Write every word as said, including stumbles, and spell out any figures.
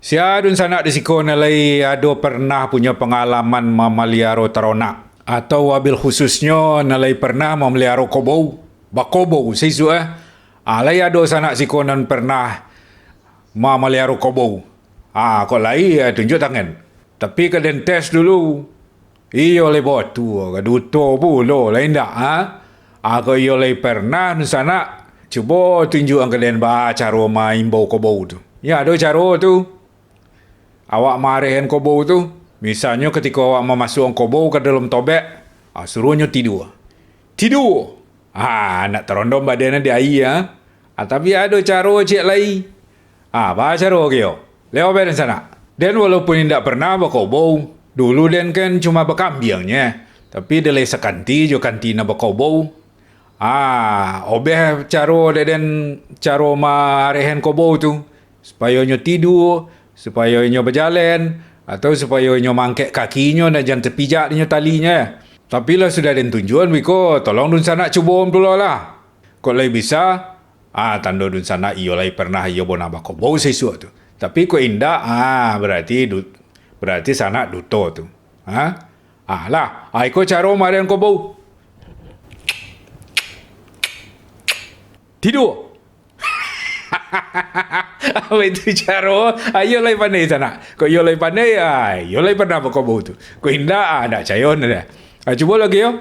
Sia dunsanak di siko nan lai ado pernah punyo pangalaman mamaliaro taronak, atau wabil khususnyo nan lai pernah mamaliaro kobou, bakobou saisuak, eh? Ah, lai ado sanak siko nan pernah mamaliaro kobou? Ah, kok lai, eh, tunjuak tangan. Tapi ka den tes dulu. Iyo lai batua ka duto pulo, lai indak, ha? Ah, kok iyo lai pernah dunsanak, cubo tunjuakan ka den baa caro maimbau kobou tu. Yo, ado caro tu. Awak maarehkan kobou tu, misalnyo katiko awak mamasuakkan kobou ka dalam tobek, ah, suruahnyo tidua. Tidua! Ah, nak tarondom badan di aia, ah. Ah, tapi ado caro ciek lai. Ah, baa caro kiro? Lewat badan sanak. Den walaupun indak pernah bakobou, dulu den kan cuma bakambiang nyo, tapi den lai sakanti jo kanti nan bakobou. Ah, obeh caro dek den, caro maarehkan kobou tu, supayo nyo tidua, supayo inyo bajalan, atau supayo inyo maangkek kakinyo nan jan tapijak dek nyo talinyo. Tapi lah sudah den tunjuakan biko, tolong dunsanak cubo pulo lah. Kok lai bisa, ah, tando dunsanak iyo lai pernah iyo bonah bakobou saisuak tu. Tapi kok indak, ah, barati du-, barati sanak duto tu. Ha? Ah, lah, ah, iko caro maarehkan kobou. Tidua. Apa itu caro? Ah, iyo lai pandai sanak. Kok iyo lai pandai, ah, iyo lai pernah bakobou tu. Kok indak, ah, ndak cayon dah. Ah, cubo lagi yo.